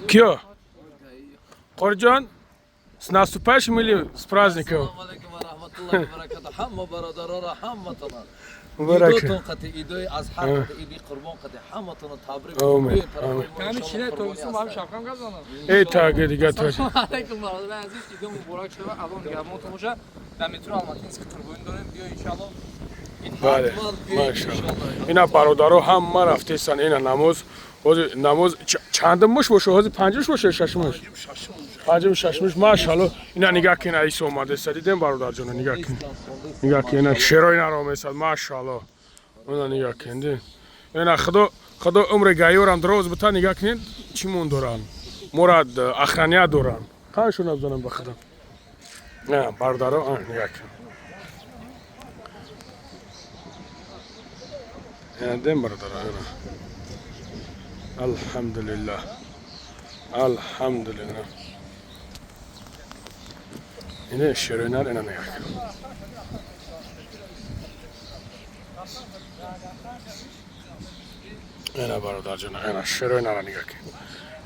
Киё? Қориҷон, с наступающим или с праздником? Ассалому алайкум ва раҳматуллоҳи ва баракатуҳ. Ҳамма бародарора, ҳамматона. Муборак. Идотон қати, идои Азҳар қати, иди Қурбон қати, ҳамматона табрик. Омин, Биёед тарафҳои омин. мо, Ҳамин иншоаллоҳ, чине қурбонӣ тобистон ба ҳам ҳастанд. шапкам газанам. Эй, таги дига тоҷ. Салому алайкум, бародарони азиз, иди муборак шава. Аллоҳ нигаҳбонтон бошад. Дар метро Алматинский қурбонӣ дорем. Биё, иншоаллоҳ. Бале, Ҳатман биёед, машаллоҳ. иншоаллоҳ. Ина бародаро ҳама рафтесан, ина намоз. Ҳозир намоз чандум муш боша? Ҳозир панҷумш боша, шашумш? Панҷум, шашумш, машаллоҳ. Ина нигаҳ кин, Аисо омадеса. Дидем, бародарҷона, нигаҳ кин. Нигаҳ кин, ина шерои наромесад, машаллоҳ. Ина нигаҳ кин, дид. Ина худо, худо умри гаёрам дроз бита, нигаҳ кунед, чӣ мон доранд. Морад охраня доранд. Қаншон абзанам ба худо. На, бародаро, нигаҳ кин. Ина дем, бародаро, ина. Алҳамдулиллаҳ. Алҳамдулиллаҳ. Ина шерои нар, ина нигаҳ кин. Ина бародарҷона, ина шерои нара нигаҳ кин.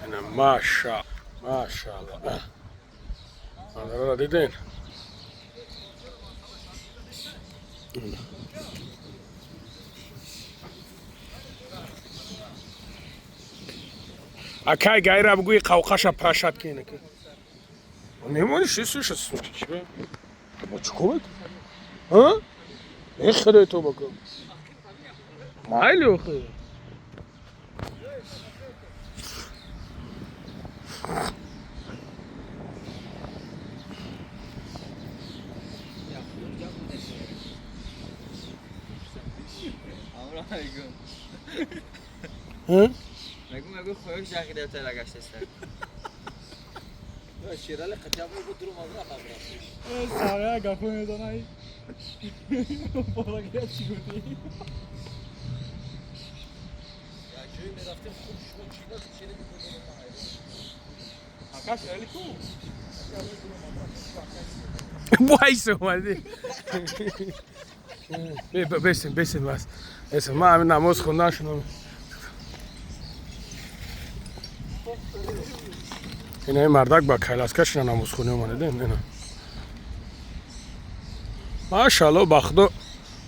Ина маша, машааллоҳ. Бародарора дидин? Ина. Акай гайра бугӯи қавқаша пашат кин. Немониш исуша чӣ? Бо чӣ кор мекунӣ? Ҳа? Э худои тоба кун. Майли охи. Ҳа? Мегу хоҳиш жахида тела гаштеста. Шерали қати ҳам буд, дурум аз рафт рафт. Сара гапо мезанай. Муборак чӣ гуфтӣ? Як ҷое мерафтем, хуб шумо чина чина мекунед. Акаш эли ку? Вайса омадӣ. Бесин, бесин бас. Бесин, ман ҳамин намоз хондан шудам. Ина ин мардак ба кайласка шина намозхонӣ омада, ина. Машаалло, ба худо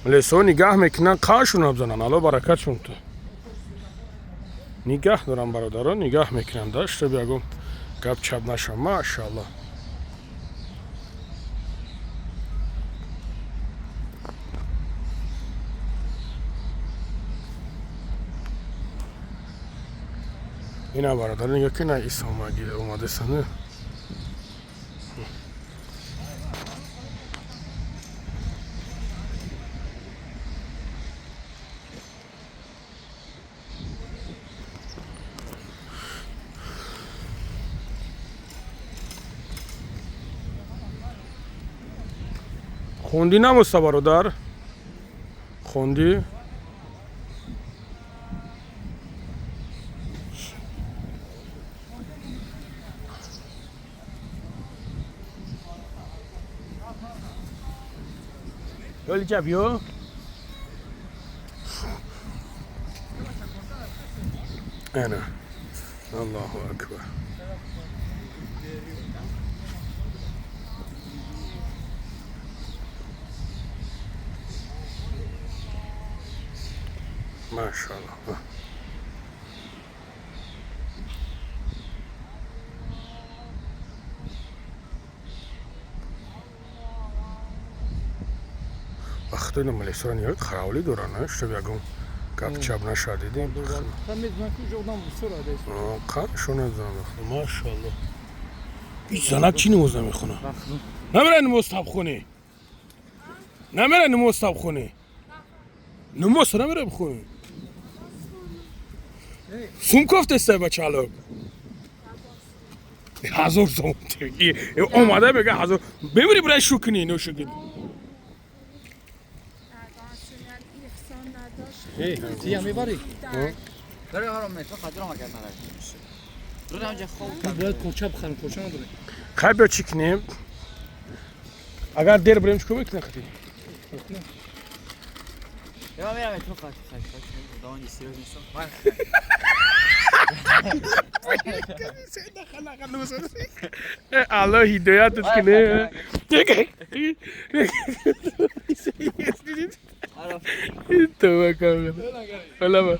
лесо нигаҳ мекунанд, қаншон абзананд, алло баракатшон ту. Нигаҳ дорам, бародаро, нигаҳ мекунанд, да, чтоб ягон гап чап наша. Машаалло. Ина бародар, нигаҳ ки на Исо омадесан. Хонди намозта, бародар? Хонди? Ёлиҷа биё. Ана. Аллоҳу акбар. Машаллоҳ. Вақто ина милисора ниҳоят қаравлӣ доранд, чтоб ягон гап чап нашавад, дидем. Қаншон назанам, машаллоҳ. Ин занак чӣ намоз намехона? Намера намоз табхонӣ? Намера намоз табхонӣ? Намоз намера бихонӣ? Сум кофтеста бачалок. 1000 сом. Омада мега 1000. Бемири бирай шу кунӣ, нӯшу кунӣ. Тия мебарӣ? Барои ҳаром метро қадром агар нарай. Рӯ ҳамҷа хоб Бояд кӯча бихарем, кӯча надорем. Хай биё чӣ кунем? Агар дер бирем чӣ кор мекунем хати? Я мерам метро хай хай хай. Давай серьезно. Алло ҳидоятат куне. Това камера.